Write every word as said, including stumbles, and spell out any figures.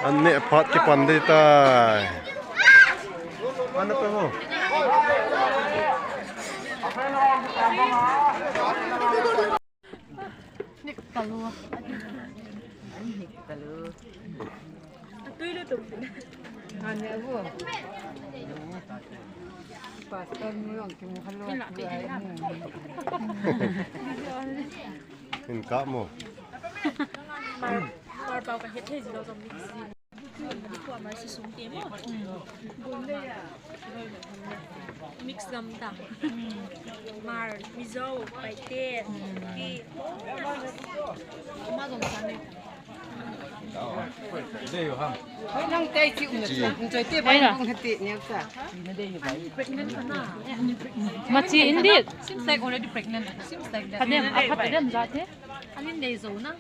An neh phat kipan ding tai. An na pe mo. Nik kalu. Nik kalu. Atui lu tum. Ani abu. Pastor mu long ki mu halo. Ina pe ina. In ka mo. Mar, mar pau ka het he jilo jong mix. Ni ko mar si sum te mo. Mix gam ta. Mar, Mizo, Paite, Kuki. Ama jong sa ne. Nang te chi um na chi. Nang te te bai nang hati ne ta. Machi indeed. Seems like already pregnant. Seems like that. Kadem, apa kadem jate? Anin dei zo na.